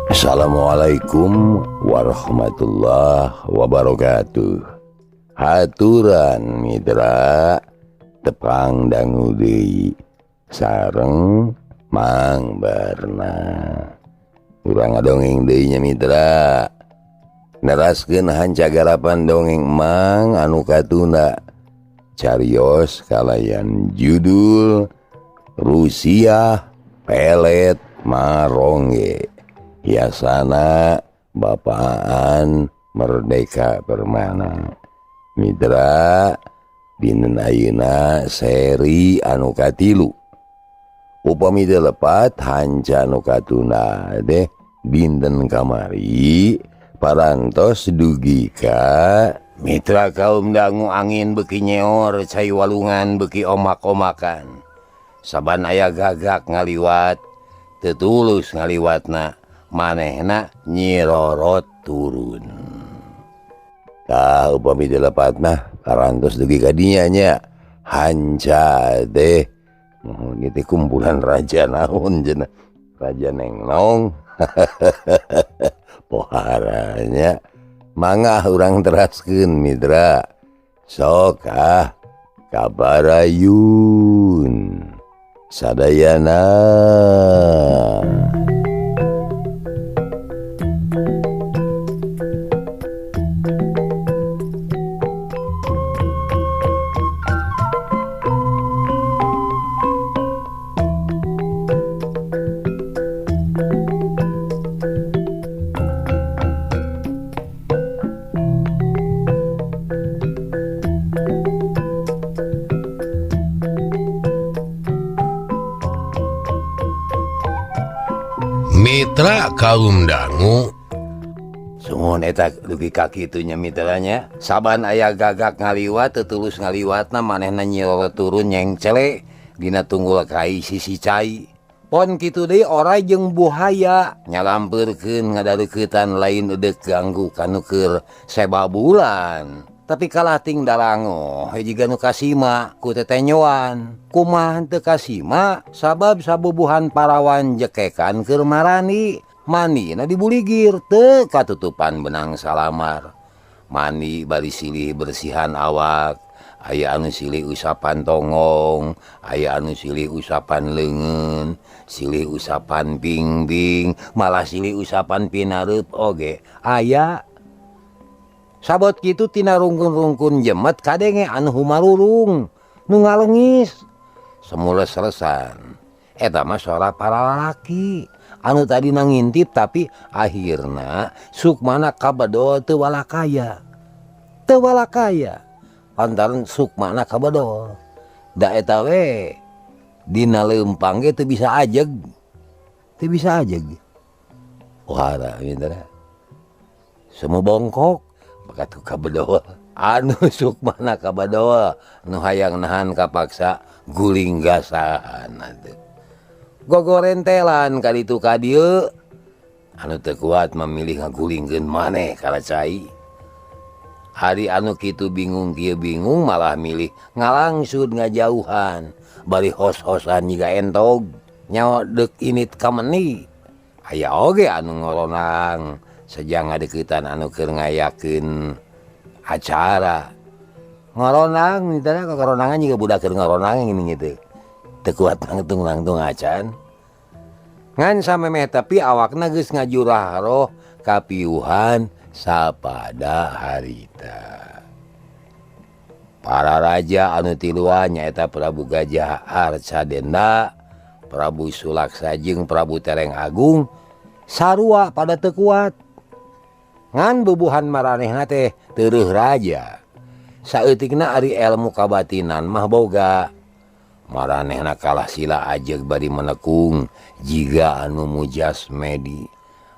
Assalamualaikum warahmatullahi wabarakatuh. Haturan mitra tepang dangu deui sareng Mang Barna. Urang ngadongeng deui nya mitra. Neraskeun hanca garapan dongeng Mang anu katunda carios kalayan judul Rusia Pelet Marongge. Hiasana Bapaan Merdeka Permana. Mitra dinten ayeuna seri anu katilu. Upami teu lepat hanca anu katunda teh dinten kamari parantos dugi ka mitra kaum dangu angin beuki nyeor cai walungan beuki omak-omakan. Saban aya gagak ngaliwat teu tulus ngaliwatna manehna nyirorot turun. Tah upami teu lepat mah parantos dugi ka dinya nya. Hanca teh mohon ieu teh kumpulan raja naon cenah. Raja Nengnong. Poharanya mangga urang teraskeun mitra. Sok ah kabarayun sadayana. Mitra kaum dangu sumuhun eta dugi ka kitu nya mitranya. Saban aya gagak ngaliwat teu tulus ngaliwatna manehna nyirorot turun nyengcele dina tunggul kai sisi cai. Pon kitu deui oray jeung buhaya nyalampeurkeun ngadareuketan lain edeuk ganggu kanu keur sebabulan. Tapi kalah ting darango jiga nu kasima ku tetenyoan. Kumaha teu kasima sabab sabubuhan parawan jekekan keur marani. Manina dibuligir teu katutupan benang salamar. Mani bari silih bersihan awak. Aya anu silih usapan tongong, aya anu silih usapan leungeun, silih usapan bingbing, malah silih usapan pinareup oge aya. Sabot kitu tina rungkun-rungkun jemet kadenge anu humarurung nu ngalengis. Semula selesan. Eta mah suara para lalaki anu tadi ngintip tapi akhirna sukmana kabedol teu walakaya. Teu walakaya. Lantaran sukmana kabedol. Da eta we dina leumpang ge teu bisa ajeg. Teu bisa ajeg. Wah, mitra. Semua bongkok bakatu kabedol. Anu sukmana kabedol nu hayang nahan kapaksa guling gasahan atuh. Gogorentelan ka ditu ka dieu anu teu kuat memilih ngagulingkeun maneh kana cai. Hari anu kitu bingung kieu bingung malah milih ngalangsud ngajauhan bari hos-hosan jiga entog nyawa deuk init kameni. Aya oge anu ngoronang sejang ngadeukeutan anu keur ngayakeun acara. Ngoronang mitra koronangan juga budak keur ngoronang gini gitu. Teu kuat langtung-langtung acan. Ngan samemeh tapi awakna geus ngajurah roh kapiuhan sapada harita. Para raja anu tiluan nyaeta Prabu Gajah Arcadenda, Prabu Sulaksa jeung Prabu Tereng Agung sarua pada teu kuat. Ngan bubuhan maranehna teh teureun raja. Saeutikna ari elmu kabatinan mah boga. Maranehna kalah sila ajeg bari menekung jiga anu mujasmedi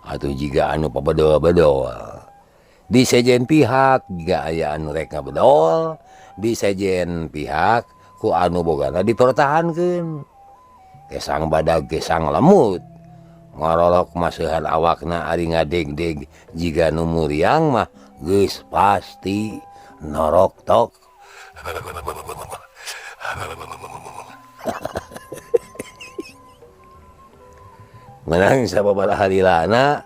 atau jiga anu pabedol-bedol. Di sejen pihak jiga aya anu rek ngabedol, di sejen pihak ku anu bogana dipertahankeun. Gesang badag gesang lemut. Ngorolok maseuhan awakna ari ngadegdeg jiga nu muriang mah geus pasti norok tok. Menang sababaraha lilana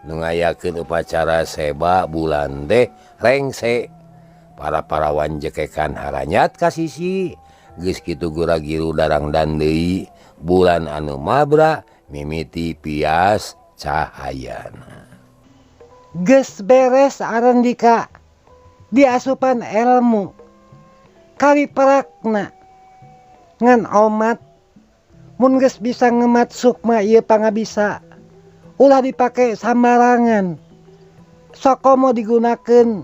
nu ngayakeun upacara seba bulan teh rengse. Para parawan jekekan haranyat ka sisi. Geus kitu gura-giru darangdan deui bulan anu mabra mimiti pias cahayana. Geus beres Arandika diasupan elmu kali perakna ngan omat mun geus bisa ngemat sukma ieu pangabisa ulah dipake sambarangan sokomo digunakeun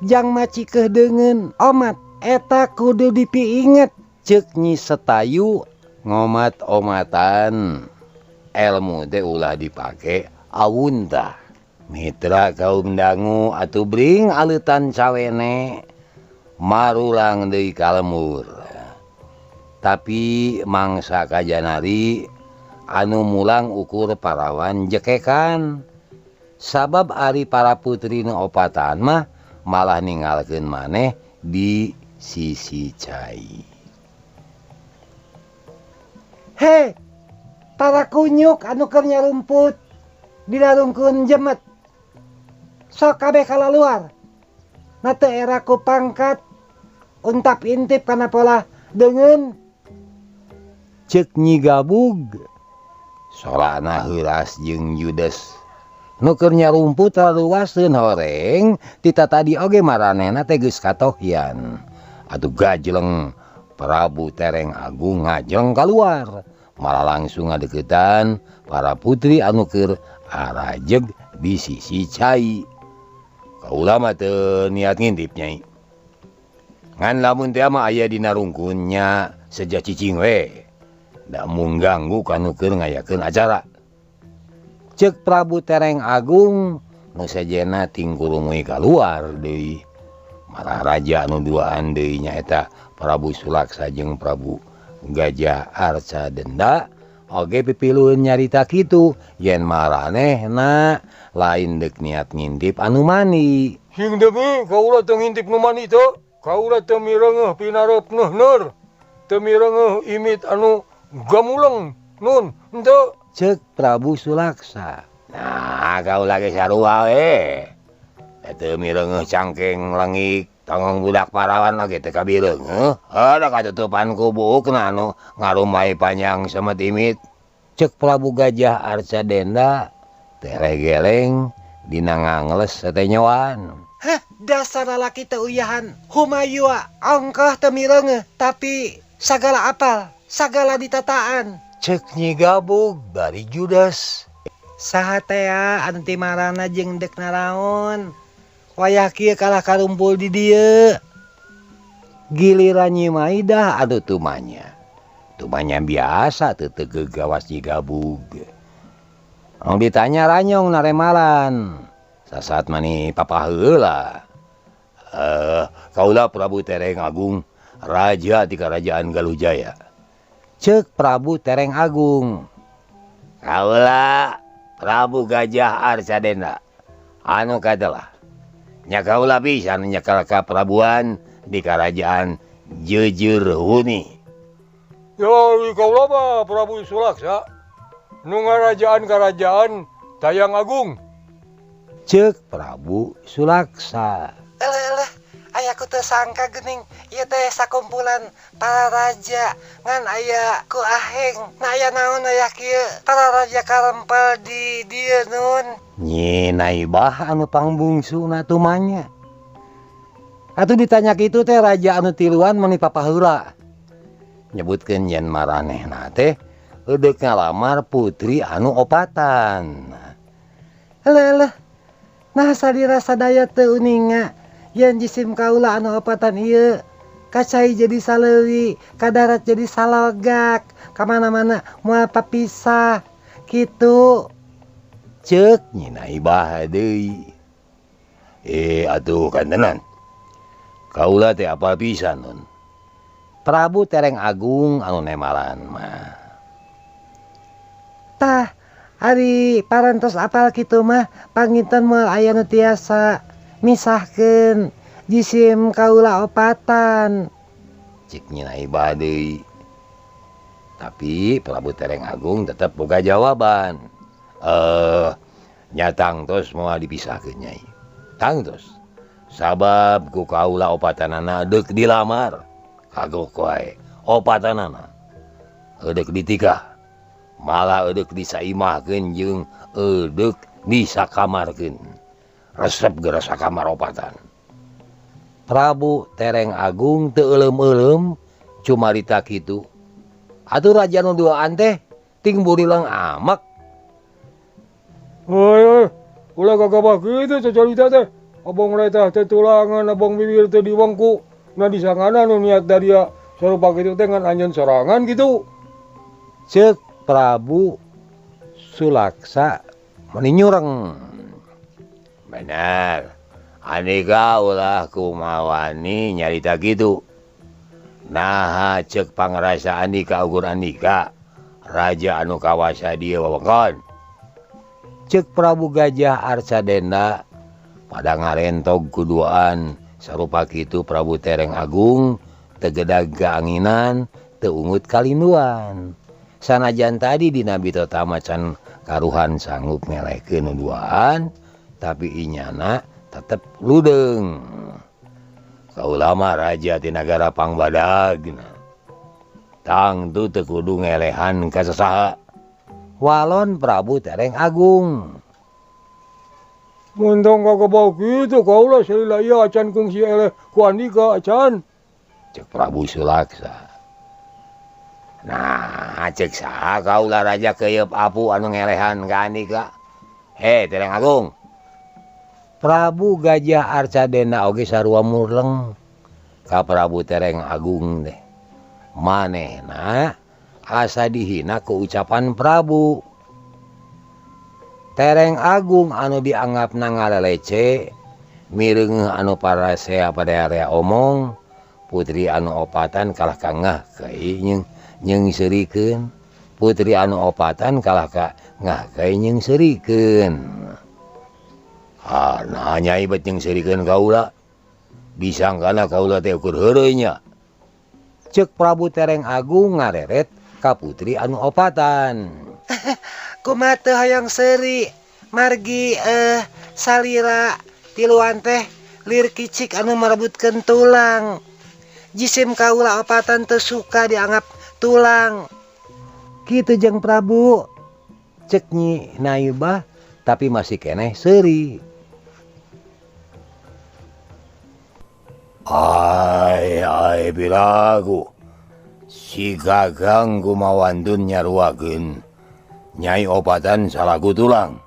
jang macikeuh deungeun omat eta kudu dipiinget. Ceuk Nyi Setayu ngomat-omatan elmu teh ulah dipake awuntah. Mitra kaum dangu atuh bring aleutan cawene marulang deui ka lemur. Tapi mangsa kajanari anu mulang ukur parawan jekekan. Sabab ari para putri nu opatan mah malah ninggalkeun maneh di sisi cai. He, para kunyuk anu keur nyarumput dilarungkeun jemet. Sok kabeh kalaluar. Na teu era ku pangkat untap intip kana pola deungeun. Ceuk Nyi Gabug sorana heuras jeung judes. Nu keur nyarumput laluaseun horeng tita tadi oge maranehna teh geus katohyan. Atuh gajleng Prabu Tereng Agung ngajeng kaluar. Malah langsung ngadeukeutan para putri anu keur arajeg di sisi cai. Kaula mah teu niat ngintip nyai. Ngan lamun teh mah aya dina rungkunnya seja cicing we. Da mung ganggu kanu keur ngayakeun acara. Ceuk Prabu Tereng Agung nu sejenna tingkurungui kaluar deui. Malah raja anu duaan deui nyaeta Prabu Sulaksa jeung Prabu Gajah Arca Denda oge pipilueun nyarita kitu yen maranehna lain deuk niat ngintip anu mani. Sing demi kaula teu ngintip nu mani teu. Kaula teu mireungeuh pinareup neuhneur. Teu mireungeuh imit anu gamuleng nun henteu. Ceuk Prabu Sulaksa. Nah, kaula ge sarua we. Teu mireungeuh cangkeng lengik tongong budak parawan lagi teu kabireungeuh. Ada katutupan ku buukna anu ngarumai panjang semet imit. Ceuk Prabu Gajah Arca Denda teregeleng dina ngangles satenyoan. Heh, dasar lalaki teu uyahan humayua ongkoh teu mireungeuh tapi sagala apal, sagala ditataan. Ceuk Nyi Gabug bari judes. Saha tea anu ti marana jeung deuk naraon. Wayah kieu kalah karumpul di dieu. Giliran Nyi Maidah atuh tumanya. Tumanya biasa teu teu gawas Nyi Gabug. Ong ditanya ranyong naremalan. Sasaat mani papa heula. Kaula Prabu Tereng Agung, raja di kerajaan Galuh Jaya. Ceuk Prabu Tereng Agung. Kaula Prabu Gajah Arca Denda anu katelah. Nya kaula pisan nyekel kaprabuan di kerajaan Jeujeur Huni. Ya kaula mah Prabu Sulaksa nu ngarajaan-karajaan Tayang Agung. Ceuk Prabu Sulaksa. Eleh eleh, aya ku teu sangka geuning ieu teh sakumpulan para raja ngan aya ku aheng. Nah aya naon aya kieu para raja karempel di dieu nun. Nyi Naibah anu pangbungsuna tumanya. Atuh ditanya kitu teh raja anu tiluan mani papaheula. Nyebutkeun yen maranehna teh eudeuk ngalamar putri anu opatan. Eleh eleh. Nah sadira sadaya teu uninga yen jisim kaula anu opatan ieu kacai jadi saleuwi, kadarat jadi salogak, kamana-mana moal papisah kitu. Ceuk Nyi Naibah deui. Atuh kantenan. Kaula teh apal pisan nun. Prabu Tereng Agung anu nemalan mah. Tah, ari parantos apal kitu mah panginten moal aya nu tiasa misahkeun jisim kaula opatan. Cik Nyi Naibah deui. Tapi Prabu Tereng Agung tetep boga jawaban. Nya tangtos moal dipisahkeun Nyai. Tangtos. Sabab ku kaula opatanana deuk dilamar. Kagok wae opatanana. Eudek ditikah. Malah eudek disaimahkeun jeung eudek disakamarkeun. Resep geura sakamar opatan. Prabu Tereng Agung teu euleum-euleum cumarita kitu. Atuh raja nu duaan teh ting burilang amak. Heuy euy, ulah gagabah kitu cacarita teh. Abong letah teh tulangan, abong bibir teh diwengku. Nah disangana nu niat daria sarupa kitu teh ngan anjeun sorangan kitu. Ceuk Prabu Sulaksa meni nyureng. Bener. Andika ulah kumawani nyarita kitu. Naha ceuk pangrasa andika ukur andika raja anu kawasa dieu wewengkon. Ceuk Prabu Gajah Arsadenda pada ngarentog kuduaan sarupa kitu Prabu Tereng Agung tegedag keanginan teu ungut kalinduan. Sanajan tadi dina bitotama can karuhan sanggup ngelehkeun duaan tapi inyana tetep ludeung. Kaulama raja ti nagara Pangbadagna. Tangtu teu kudu ngelehan ka sasaha. Walon Prabu Tereng Agung. Muntong kagabau kitu kaula salila ieu acan kungsi eleh ku andika acan. Ceuk Prabu Sulaksa. Nah, ceuk saha kaula raja keuyeub apu anu ngelehan ka andika? He, Tereng Agung. Prabu Gajah Arsadena oge sarua murleng ka Prabu Tereng Agung teh. Manehna asa dihina ku ucapan Prabu Tereng Agung anu dianggapna ngalelece mireungeuh anu parasea pada area omong putri anu opatan kalah ka ngah kai jeung seurikeun putri anu opatan kalah ka ngah kai jeung seurikeun. Ah, nah Nyai bet jeung seurikeun kaula. Disangkana kaula teh ukur heureuy nya. Ceuk Prabu Tereng Agung ngareret ka putri anu opatan. Kumaha teu hoyong seuri margi salira tiluan teh lir kicik anu merebutkeun tulang. Jisim kaula opatan teu suka dianggap tulang. Kitu jeung Prabu. Ceuk Nyi Naibah tapi masih keneh seuri. Ai ai bilagu si Gagang kumawantun nyaruakeun Nyai opatan salaku tulang.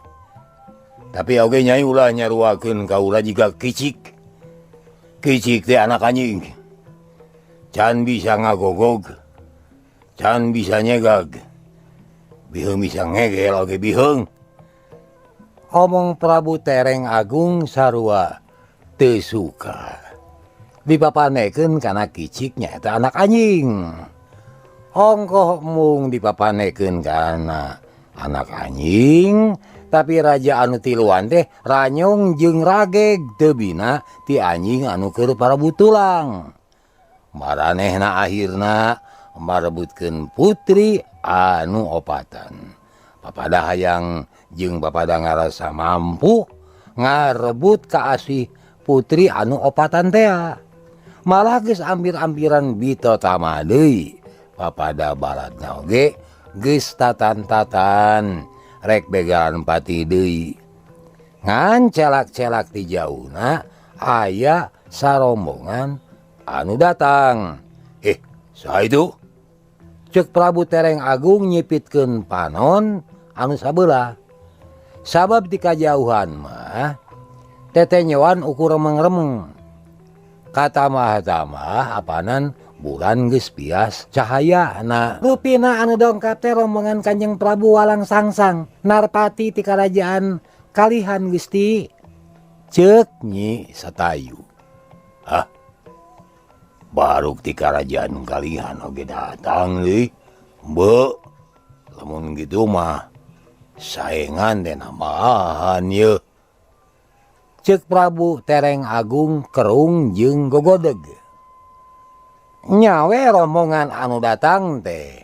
Tapi oge Nyai ulah nyaruakeun kaula jiga kicik. Kicik teh anak anjing. Can bisa ngagogog, can bisa nyegag, biheung bisa ngegel oge biheung. Omong Prabu Tereng Agung sarua teu suka. Dipapanekeun kana kicik nyaeta anak anjing. Ongkoh mung dipapanekeun kana anak anjing, tapi raja anu tiluan teh ranyong jeung rageg teu bina ti anjing anu keur Prabu tulang. Maranehna akhirna marebutkeun putri anu opatan. Papada hayang jeung papada ngarasa mampu ngarebut kaasih putri anu opatan tea. Malah geus ambir-ambiran bitotama deui. Papada balatna oge geus tatan-tatan rek begalan pati deui. Ngan celak-celak ti jauhna aya sarombongan anu datang. Saha itu? Ceuk Prabu Tereng Agung nyipitkeun panon anu sabelah. Sabab ti kajauhan mah tetenyoan ukur remeng-remeng. Katamah-tamah apanan bulan geus pias cahayana. Rupina anu dongkap teh rombongan Kanjeng Prabu Walang Sangsang Narpati ti karajaan Kalihan Gusti. Ceuk Nyi Satayu. Hah? Baruk ti karajaan Kalihan oge datang deui. Mbeu, lamun kitu mah saengan teh nambahan yeuh. Ceuk Prabu Tereng Agung kerung jeung gogodeg. Nyawe rombongan anu datang teh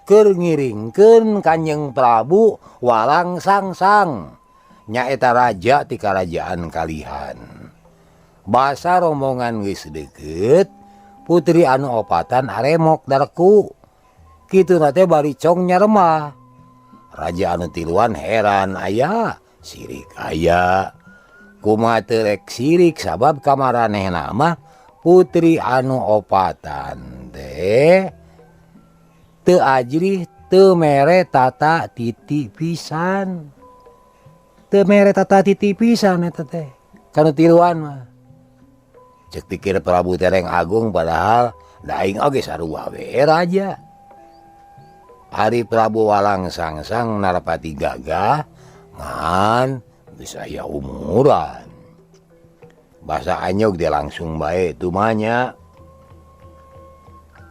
Keur ngiringkeun Kanjeng Prabu Walang Sangsang nyaeta raja ti karajaan Kalihan. Basa rombongan geus deukeut, putri anu opatan aremok dareku. Kituna teh bari cong nyaremah. Raja anu tiluan heran aya, sirik aya. Kumaha teu rek sirik sabab kamaranehna mah putri anu opatan teh teu ajrih teu mere tata titi pisan. Teu mere tata titi pisan eta teh kanu tiluan mah. Cek pikir Prabu Tereng Agung padahal da aing oge sarua we raja. Ari Prabu Walang Sangsang narapati gagah ngan geus aya umuran. Basa anyog dia langsung bae tumanya.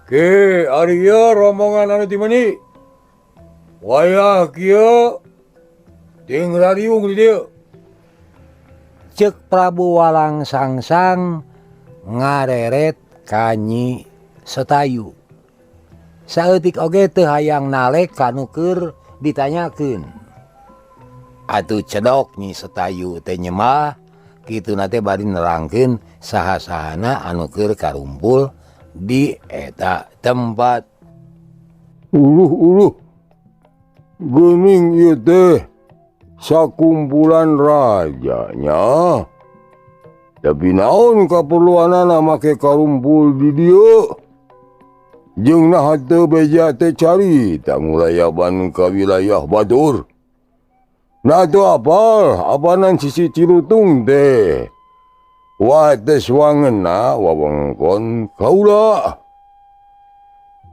Ke ari ieu rombongan anu ti meuni. Wayah kieu ting rariung di dieu. Ceuk Prabu Walang Sangsang ngareret ka Nyi Setayu. Saeutik oge teu hayang nalek kanu keur ditanyakeun. Atuh cedok Nyi Setayu teh nyemah kituna teh bari nerangkeun saha-sahana anu keur karumpul di eta tempat. Uluh-uluh geuning ieu teh sakumpulan rajanya. Tapi naon kaperluanana make karumpul di dieu? Jeung naha teu beja teh carita ngulayaban ka wilayah batur. Nah teu apal apanan sisi Cilutung teh. Wates wangeuna wewengkon kaula.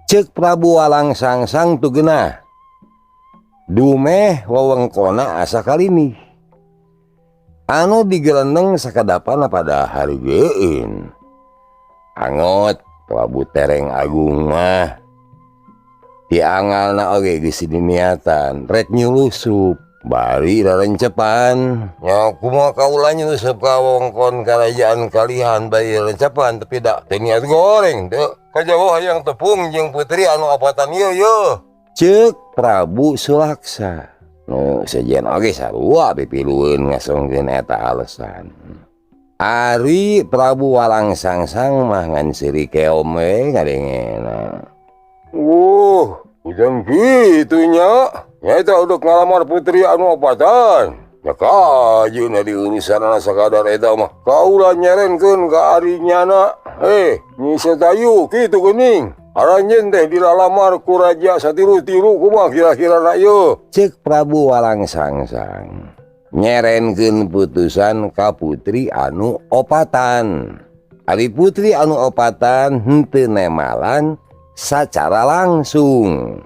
Ceuk Prabu Walang Sangsang tugeunah. Dumeh wewengkonna asa kalini. Anu digeleneng sakadapana pada hargeun. Angot Prabu Tereng Agung mah diangalna oge geus diniatan rek nyulusup bari rarencepan. Nya kumaha kaula nyulusup ka wewengkon karajaan Kalihan bari rarencepan tapi da teu niat goreng teu. Kajauh hayang tepung jeung putri anu opatan ieu yeuh. Ceuk Prabu Sulaksa. Nu sejen oge sarua pipilueun ngasongkeun eta alesan. Ari Prabu Walang Sangsang mah ngan seuri keom we ngadengena. Hujan kitu nya. Nyaeta udah ngalamar putri anu opatan. Nya kajeun di urusanana sakadar eta mah. Kaula nyerenkeun ka ari nyana. Nyi Setayu kitu geuning. Aranjeun teh dilalamar ku raja satiru-tiru kumaha kira-kirana ieu. Ceuk Prabu Walang Sangsang nyerenkeun putusan ka putri anu opatan. Ari putri anu opatan henteu nemalan sacara langsung.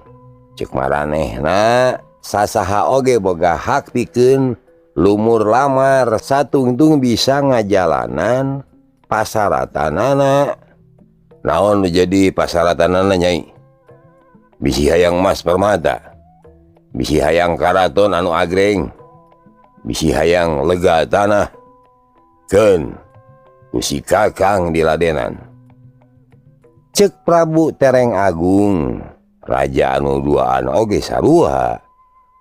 Ceuk maranehna sasaha oge boga hak pikeun lumur lamar satungtung bisa ngajalanan pasaratanana. Naon nu jadi pasaratanana nyai? Bisi hayang mas permata, bisi hayang karaton anu agreng, bisi hayang lega tanah. Keun ku si Kakang diladenan. Ceuk Prabu Tereng Agung raja anu duaan oge sarua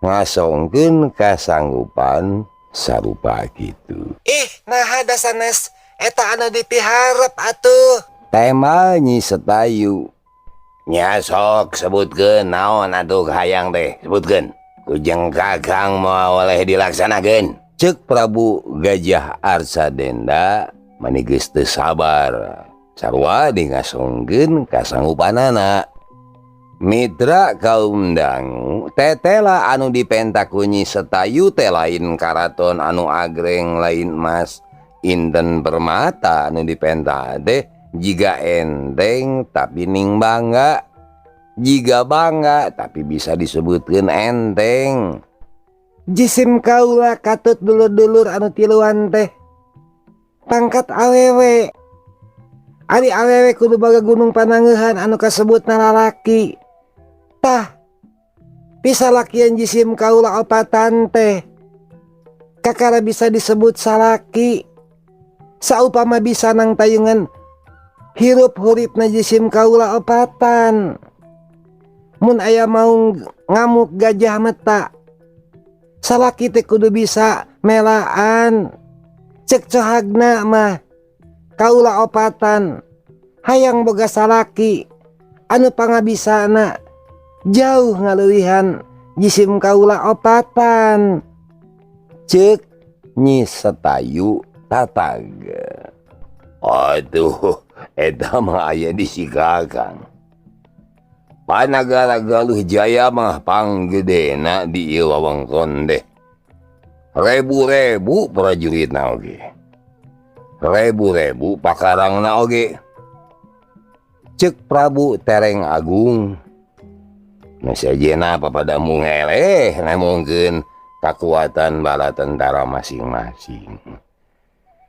ngasongkeun kasanggupan sarupa kitu. Ih, naha dasanes eta anu dipiharep atuh. Tema Nyi Setayu. Nya sok sebutkeun naon atuh hayang teh sebutkeun. Kujeng Kakang moal oleh dilaksanakeun. Ceuk Prabu Gajah Arsadenda mani geus teu sabar. Sarua di ngasongkeun kasanggupanana. Mitra kaum dangu tetela anu dipenta ku Nyi Setayu teh lain karaton anu agreng lain mas inten permata anu dipenta teh jiga enteng tapi ning bangga, jiga bangga tapi bisa disebutkeun enteng. Jisim kaula katut dulur-dulur anu tiluan teh pangkat awewe. Ari awewe kudu baga gunung panangeuhan anu kasebutna lalaki. Tah pisalakian jisim kaula opatan teh kakara bisa disebut salaki. Saupama bisa nang tayungan hirup huripna jisim kaula opatan. Mun aya mau ngamuk gajah meta. Salaki teh kudu bisa melaan. Cek cohagna mah kaula opatan hayang boga salaki anu pangabisana jauh ngaleuwihan jisim kaula opatan. Cek Nyi Setayu tatag. Aduh, eta mah aya di si Kakang. Panagara Galuh Jaya mah panggedena di ieu wewengkon deh. Rebu-rebu prajuritna oge. Rebu-rebu pakarangna oge. Cek Prabu Tereng Agung. Nu sejenna papada mungeleh namungkeun kakuatan bala tentara masing-masing.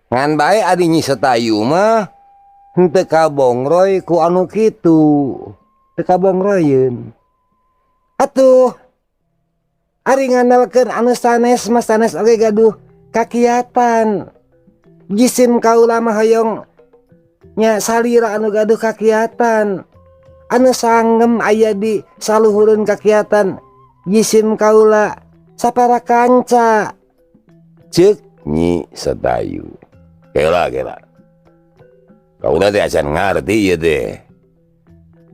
Ngan bae adi Nyi Setayu mah henteu kabongroy ku anu kitu. Teu kabongroyeun. Atuh ari ngandalkeun anu sanes mah sanes oge gaduh kakiatan. Jisim kaula mah hoyong nya salira anu gaduh kakiatan. Anu sanggem aya di saluhureun kakiatan jisim kaula sapara kanca. Cek Nyi Setayu. Kela kela. Kaula teh acan ngarti ieu teh.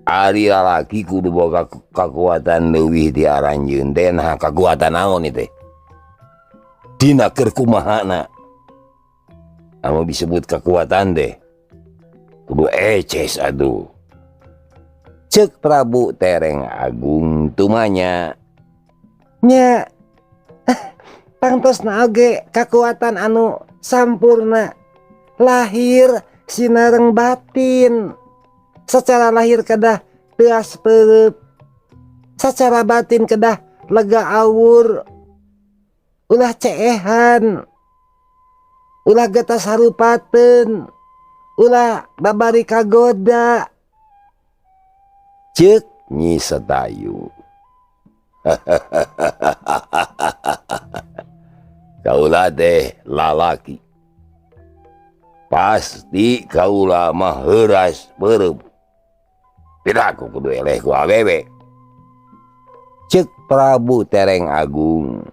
Ari lalaki kudu boga kakuatan leuwih ti aranjeun teh, nah kakuatan naon ieu teh? Dina keur kumahana? Anu disebut kakuatan teh kudu eces atuh. Cek Prabu Tereng Agung tumanya. Nya tangtosna oge kakuatan anu sampurna lahir sinareng batin. Secara lahir kedah teas peureub, secara batin kedah lega awur, ulah ceehan, ulah getas harupateun, ulah babari kagoda. Cek Nyi Setayu. Kaula teh lalaki. Pasti kaula mah heuras peureub. Tidak aku kudu eleh ku awewe. Cek Prabu Tereng Agung.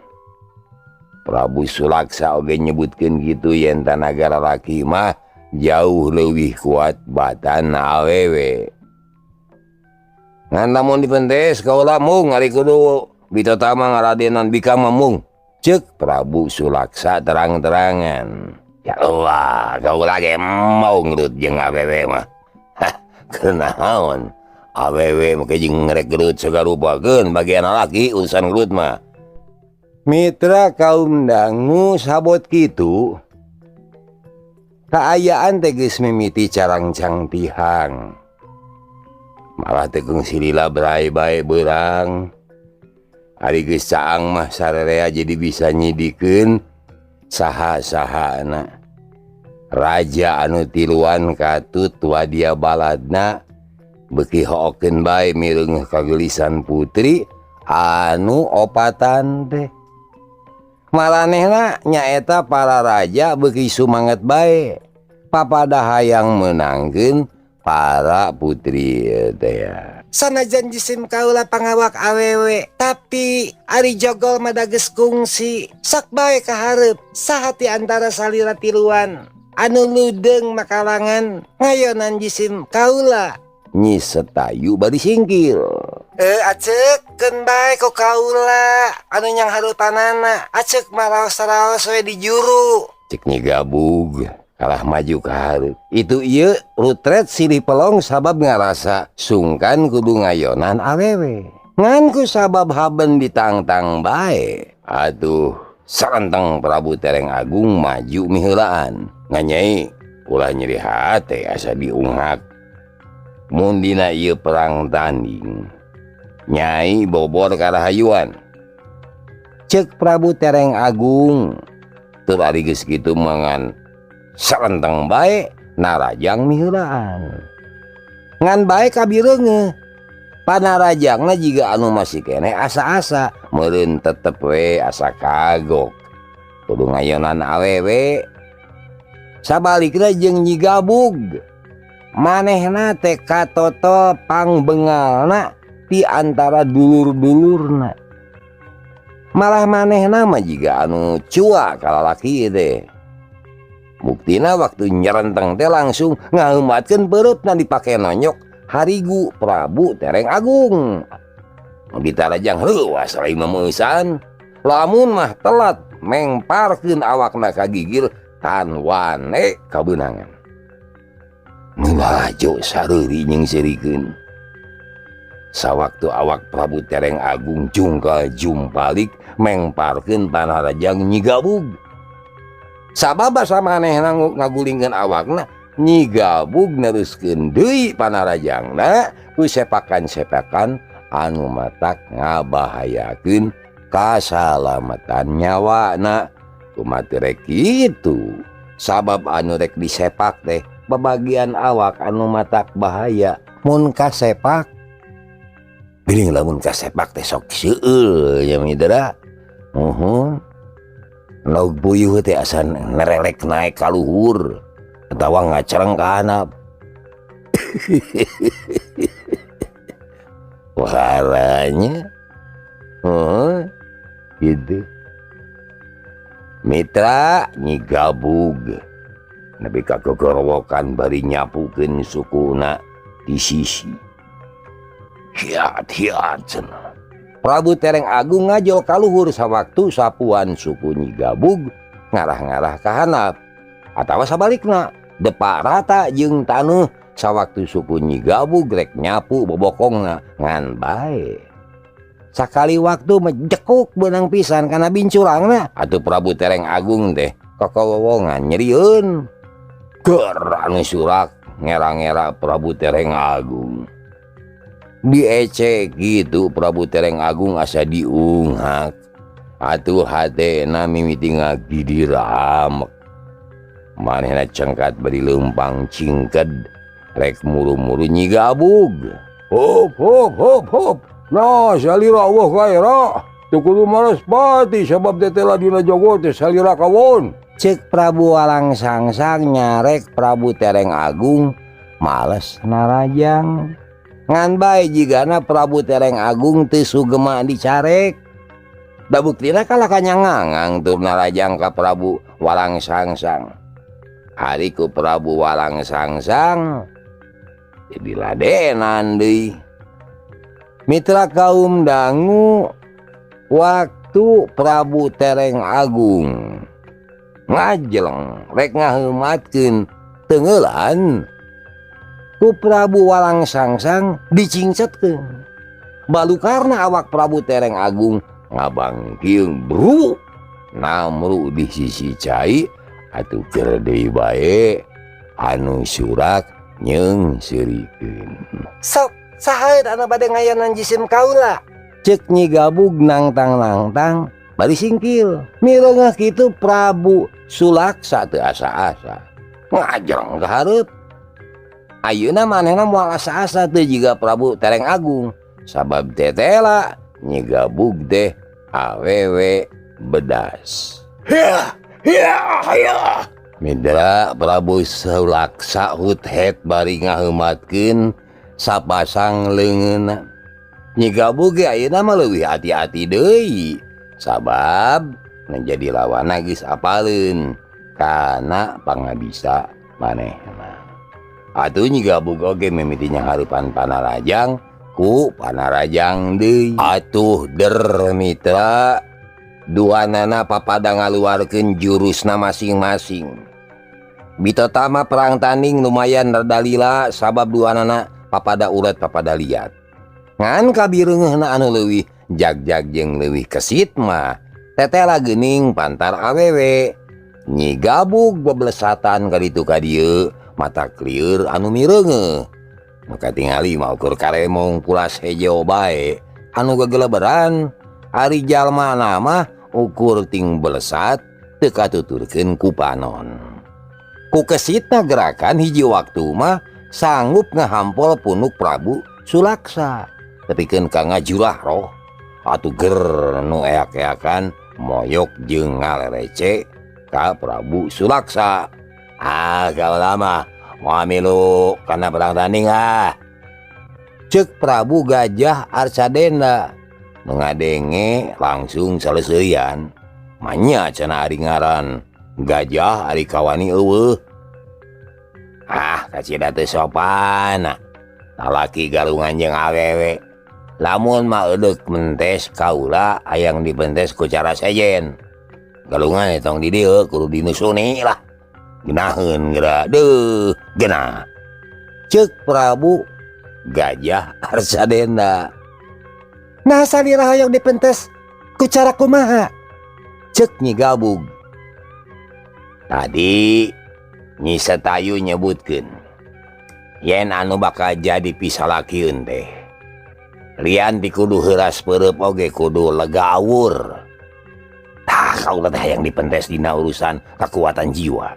Prabu Sulaksa oge nyebutkeun kitu yen tanaga lalaki mah jauh leuwih kuat batan awewe. Ngan lamun dipentes kaula mung ari kudu bitotama ngaradenan bikang mah mung. Cek Prabu Sulaksa terang-terangan. Ya Allah, kaula ge mau ngerut jeung awewe mah. Hah, kunaon? Awewe mah jeung ngerek gerut sagarupakeun bagian lalaki urusan gerut mah. Mitra kaum dangu sabot kitu. Kaayaan teh geus mimiti carangcang tihang. Malah teh kungsi lila berai bae beurang. Ari geus caang mah sarerea jadi bisa nyidikeun saha-sahana. Raja anu tiluan katut wadia baladna beuki hookeun bae mireungeuh kageulisan putri anu opatan teh. Maranehna nyaeta para raja beuki sumanget bae papada hayang meunangkeun para putri teh. Sanajan jisim kaula pangawak awewe, tapi ari jogol mah dageus kungsi. Sok bae kahareup saha ti antara salira tiluan anu ludeung makalangan ngayonan jisim kaula. Nyi Setayu bari singkil. Acek keun bae ku kaula anu nyang hareupanana. Acek mah raos-raos we di juru. Cek Nyi Gabug kalah maju ka hareup. Itu ieu rutret silih pelong sabab ngarasa sungkan kudu ngayonan awewe. Ngan ku sabab haben ditangtang bae. Aduh, sarenteng Prabu Tereng Agung maju miheulaan. Nganyai ulah nyeri hate asa diunghak. Mun dina ieu perang tanding, Nyai bobor karahayuan. Cek Prabu Tereng Agung tur ari geus kitu mangan sarenteng bae narajang miheulaan. Ngan bae kabireungeuh. Panarajangna jiga anu masih keneh asa-asa meureun tetep we asa kagok. Kudu ngayonan awewe. Sabalikna jeung Nyi Gabug. Manehna teh katoto pangbengalna di antara dulur-dulurna. Malah manehna mah jiga anu cua kalalaki teh. Buktina waktu nyerenteng teh langsung ngaheumatkeun pereutna dipake nonyok harigu Prabu Tereng Agung. Ditarajang leuwas rai memeusan. Lamun mah telat mengparkeun awakna ka gigir tan wane kabeunangan. Nu lalajo sareuri nyingseurikeun. Sawaktu awak Prabu Tereng Agung jungkal jumpalik mengparkeun panarajang Nyi Gabug. Sabab basa manehna ngagulingkeun awakna, Nyi Gabug neruskeun deui panarajangna ku sepakan-sepakan anu matak ngabahayakeun kasalamatan nyawana. Kumaha rek kitu? Sabab anu rek disepak teh babagian awak anu matak bahaya mun kasepak. Geuning lamun kasepak teh sok seueul nya mitra. Muhun. Lauk puyuh teh asa nerelek naik ka luhur atawa ngacereng ka handap. Waranya. Gitu. Mitra Nyi Gabug nepi ka gogorowokan bari nyapukeun sukuna di sisi. Hiat-hiat cenah. Prabu Tereng Agung ngajol kaluhur sawaktu sapuan suku Nyi Gabug ngarah-ngarah ka handap atawa sabalikna depak rata jeung taneuh sawaktu suku Nyi Gabug rek nyapu bobokongna ngan bae. Sakali waktu mejekuk beunang pisan kana bincurangna atuh Prabu Tereng Agung teh kakawowongan nyerieun. Ger anu surak ngera-ngera Prabu Tereng Agung. Diecek gitu Prabu Tereng Agung asa diunghak. Atuh hatena mimiti ngagidir amek. Manehna cengkat bari leumpang cingked rek muru-muru Nyi Gabug. Hop hop hop hop. Nah salira eueuh kaera. Teu kudu males pati sabab tetela dina jogo teh salira kawon. Ceuk Prabu Walang Sangsang nyarek Prabu Tereng Agung males narajang. Ngan bae jigana Prabu Tereng Agung teu sugema dicarek. Da buktina kalah kanyangangang tur narajang ka Prabu Walang Sangsang. Ari ku Prabu Walang Sangsang diladenan deui. Mitra kaum dangu waktu Prabu Tereng Agung ngajeleng rek ngaheumatkeun teunggeulan ku Prabu Walang Sangsang dicingcetkeun. Balukarna awak Prabu Tereng Agung ngabangkiung bru namru di sisi cai atuh keur deui bae anu surak nyeungseurikeun. Sok saha anu bade ngayanan jisim kaula? Ceuk Nyi Gabug nangtang-nangtang bari singkil. Mireungeuh kitu Prabu Sulaksa teu asa-asa ngajeng ka hareup. Ayeuna manehna moal asa-asa teu jiga Prabu Tereng Agung sabab tetela Nyi Gabug teh awewe bedas. Hiya hiya hiya. Mitra Prabu Sulaksa huthet bari ngaheumatkeun sapasang leungeunna. Nyi Gabug ge ayeuna mah leuwih hati-hati deui sabab menjadi lawanna geus apaleun kana pangabisa manehna. Atuh Nyi Gabug oge mimiti nyanghareupan panarajang ku panarajang deui. Atuh der mitra duanana papada ngaluarkeun jurusna masing-masing. Bitotama perang tanding lumayan rada lila sabab duanana papada ulet papada liat. Ngan kabireungeuhna anu leuwih jagjag jeung leuwih kesit mah tetela geuning pantar awewe. Nyi Gabug beblesatan ka ditu ka dieu mata klieur anu mireungeuh. Maka tingali mah ukur karemong pulas hejo bae anu gegeleberan. Ari jalma mah ukur ting belesat teu katuturkeun ku panon. Ku kesitna gerakan hiji waktu mah sanggup ngahampol punuk Prabu Sulaksa. Tepikeun ka ngajurah roh atuh ger nu eak-eakan moyok jeung ngalerece ka Prabu Sulaksa. Ah, kaula mah moal milu kana perang tanding ah. Cek Prabu Gajah Arsadenda nu ngadenge langsung saleuseuyan. Manya cenah ari ngaran Gajah ari kawani eueuh. Ah kacida teu sopan. Lalaki galungan jeung awewe. Lamun mah eudek mentes kaula hayang dipentes ku cara sejen. Galungan tong di dieu kudu dinusuni lah. Genaheun geura deuh genah. Cek Prabu Gajah Arsadenda. Nah salira hoyong dipentes ku cara kumaha? Cek Nyi Gabug. Tadi Nyi Setayu nyebutkeun yen anu bakal jadi pisalakieun teh lian ti kudu heuras peureub oge kudu lega awur. Tah kaula teh hayang dipentes dina urusan kekuatan jiwa.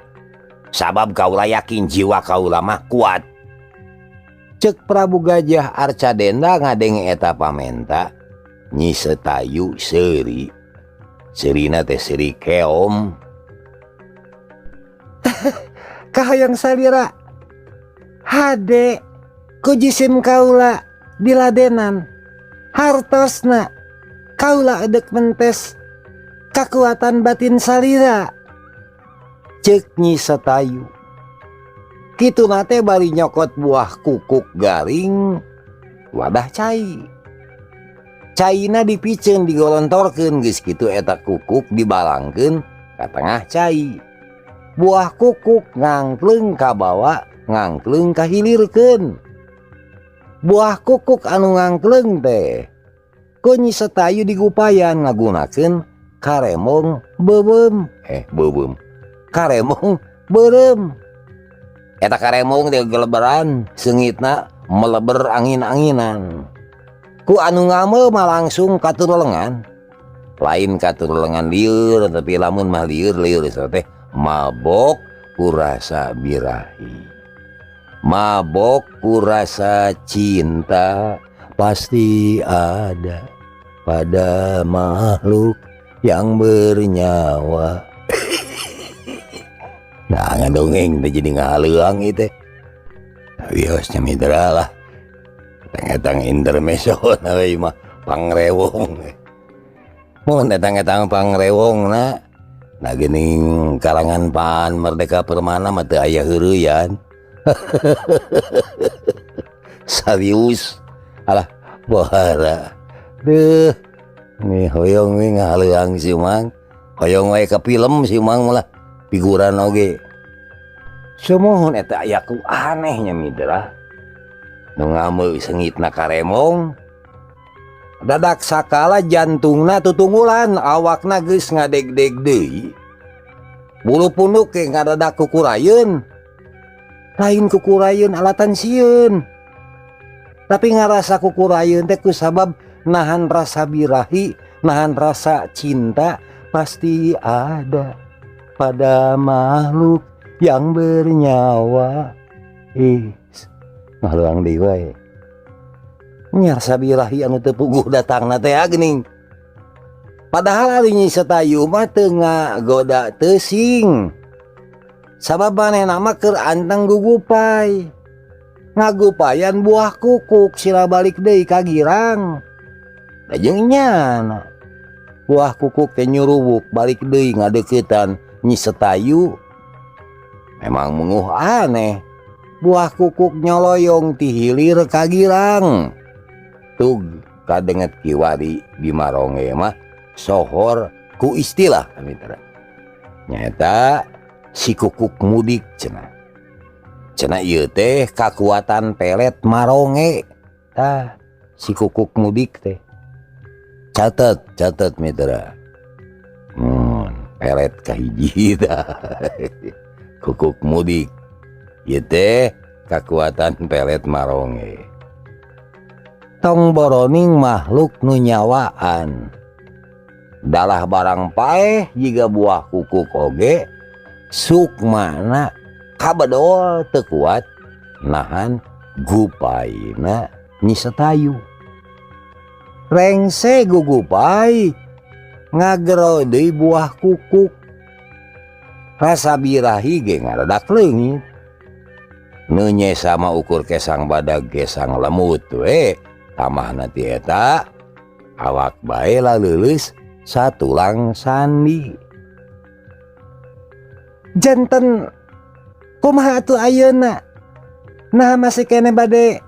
Sabab kaula yakin jiwa kaula mah kuat. Cek Prabu Gajah Arcadenda ngadenge eta pamenta Nyi Setayu seuri. Seurina teh seuri keom. Kahayang salira hade ku jisim kaula diladenan hartosna kaula edek mentes kakuatan batin salira. Cek Nyi Setayu. Kitu nate bari nyokot buah kukuk garing wadah cai. Caina dipiceun digolontorkeun geus kitu eta kukuk dibalangkeun ka tengah cai. Buah kukuk ngangkleung ka bawa ngangkleung kahilirkeun. Buah kukuk anu ngangkleung teh ku Nyi Setayu digupayan ngagunakeun karemong beubeum. Beubeum. Karemong beureum. Eta karemong teh geleberan seungitna meleber angin-anginan. Ku anu ngameu mah langsung katurulengan. Lain katurulengan lieur tapi lamun mah lieur-lieur teh mabok kurasa birahi. Mabok kurasa cinta pasti ada pada makhluk yang bernyawa. Nah ngadongeng teh jadi ngahaleuang ieu teh. Wios nya mitra lah. Etang-etang intermezzo na we mah pangrewong. Mun etang-etang pangrewong na nah geuning kalangan Pan Merdeka Permana mah teu aya heureuyan. Serius. Alah bohara. Deuh. Nih hoyong we ngahaleuang si Mang. Hoyong wae ka film si Mang malah figuran oge. Sumuhun eta aya ku anehnya mitra. Nu ngameu seungitna karemong. Dadak sakala jantungna tutunggulan awakna geus ngadegdeg deui. Bulu punduk ge ngadadak kukurayeun. Lain kukurayeun alatan sieun. Tapi ngarasa kukurayeun teh kusabab nahan rasa birahi, nahan rasa cinta pasti ada pada makhluk yang bernyawa. Ih, ngahaluang deui wae. Nyarsa birahi anu teu puguh datangna teh geuning. Padahal ari Nyi Setayu mah teu ngagoda teuing. Sabab manehna mah keur anteng gugupai. Ngagupayan buah kukuk sila balik deui ka girang. Da jeung nyana. Buah kukuk teh nyuruwuk balik deui ngadeuketan Nyi Setayu. Memang menguh aneh. Buah kukuk nyoloyong ti hilir ka girang. Tug kadenget kiwari di Maronge mah sohor ku istilah mitra. Nyaeta si kukuk mudik cenah. Cenah ieu teh kakuatan pelet Maronge. Tah si kukuk mudik teh. Catet, catet mitra. Pelet kahiji tah. Kukuk mudik. Ieu teh kakuatan pelet Maronge. Tong boroning makhluk nu nyawaan. Dalah barang paeh jiga buah kukuk oge sukmana kabedol teu kuat nahan gupaina Nyi Setayu. Rengse gugupai ngagero deui buah kukuk. Rasa birahi ge ngaradak leungit. Nu nyesa mah ukur kesang badag kesang lemut we tamahna ti eta awak bae laleuleus satulang sandi. Janten kumaha atuh ayeuna? Nah masih kene bade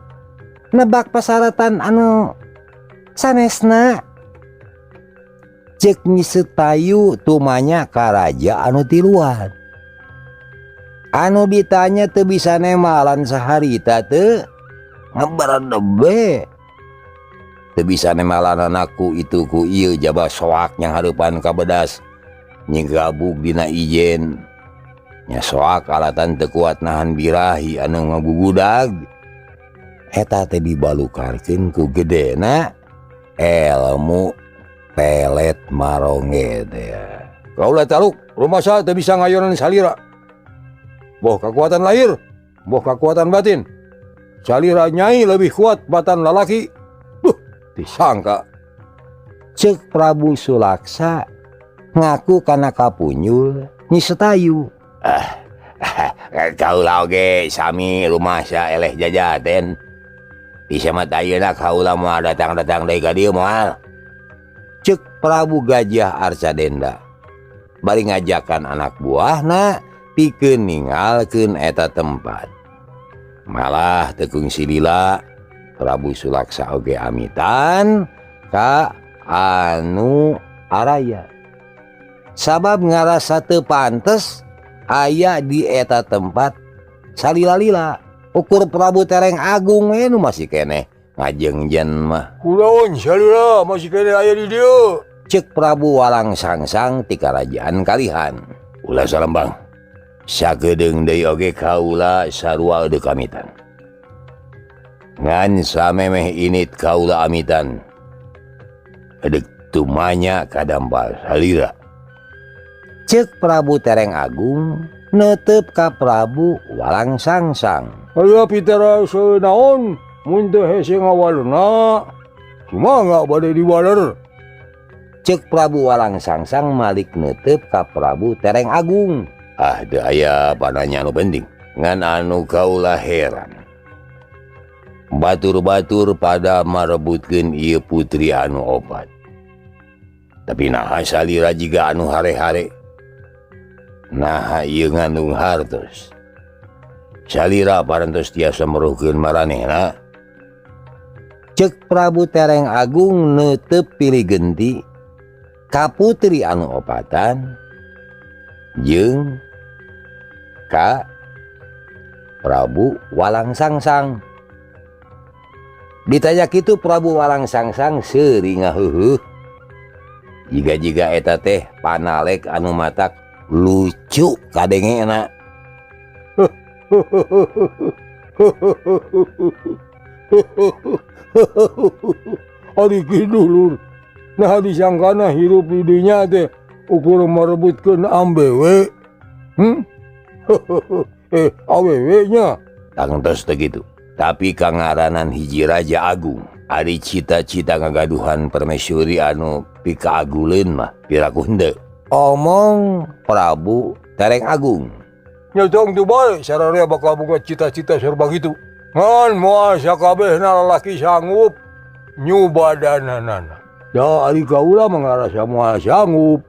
nebak pasaratan anu sanesna. Cek Nyi Setayu tumanya ka raja anu tiluan. Anu ditanya teu bisa nemalan saharita teu ngeberedebe. Teu bisa nemalan anakku itu ku ieu jaba soak yang hareupan kabedas. Nyigabug dina ijen. Nya soak alatan teu kuat nahan birahi anu ngagugudag. Eta teh dibalukarkeun ku gedena elmu pelet maronge teh. Kaula taluk rumasa teu bisa ngayonan salira. Boh kekuatan lahir, boh kekuatan batin. Salira nyai lebih kuat batan lalaki. Duh, disangka. Cek Prabu Sulaksa ngaku kana kapunyul Nyi Setayu. Kaula oge sami rumasa eleh jajaten. Bisa mah ayeuna kaula moal datang-datang deui ka dieu moal. Cek Prabu Gajah Arsadenda bari ngajakan anak buahna pikeun ninggalkeun eta tempat. Malah teu kungsi lila Prabu Sulaksa oge amitan ka anu araya. Sabab ngarasa teu pantes aya di eta tempat salila-lila. Ukur Prabu Tereng Agung we nu masih keneh ngajengjen mah. Kunaon salila masih keneh aya di dieu? Cek Prabu Walang Sangsang ti karajaan Kalihan. Ulah salembang. Sakedeung deui oge kaula sarua deuk amitan. Ngan samemeh init kaula amitan. Deuk tumanya kadampal salira. Cek Prabu Tereng Agung netep ka Prabu Walang Sangsang. Aya pitera naon mun teu hese ngawalerna. Kumaha bade diwaler? Cek Prabu Walang Sangsang malik netep ka Prabu Tereng Agung. Ah, teu aya pananya anu penting. Ngan anu kaula heran. Batur-batur pada marebutkeun ieu putri anu opat. Tapi naha salira jiga anu hare-hare. Naha ieu ngandung hartos. Salira parantos tiasa meruhkeun maranehna. Cek Prabu Tereng Agung neuteup pilih genti ka putri anu opatan jeung ka Prabu Walang Sangsang. Ditanya kitu Prabu Walang Sangsang seuri ngaheuheuh. Jiga-jiga eta teh panalek anu matak lucu kadengena. Ari kitu lur. Nah disangkana hirup di dinya teh ukur merebutkeun ambewe. Awewe nya. Tangtos teh kitu. Tapi kangaranan hiji raja agung, ari cita-cita ngagaduhan permaisuri anu pikaaguleun mah piraku henteu. Omong Prabu Tereng Agung. Nya tong teu bae sararea bakal boga cita-cita serba kitu. Ngan moal sakabehna lalaki sanggup nyubadananana. Da ari kaula mah ngarasa moal sanggup.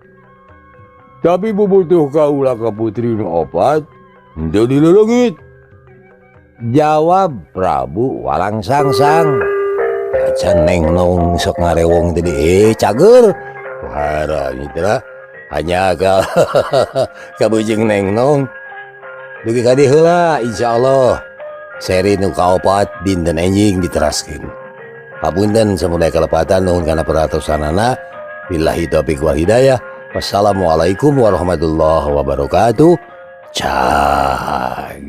Tapi bubutuh kaula ka putri nu opat henteu dileleungit. Jawab Prabu Walang Sangsang. Acan neng nong sok ngarewong tadi cager. Wah, mitra hanya ka kabujeng neng nong. Dugi ka dieu heula insyaallah. Seri nu kaopat dinten enjing diteraskeun. Papunten samudaya kalepatan nuhun kana perhatosanana. Billahi taufiq wal hidayah. Wassalamualaikum warahmatullahi wabarakatuh. Cager.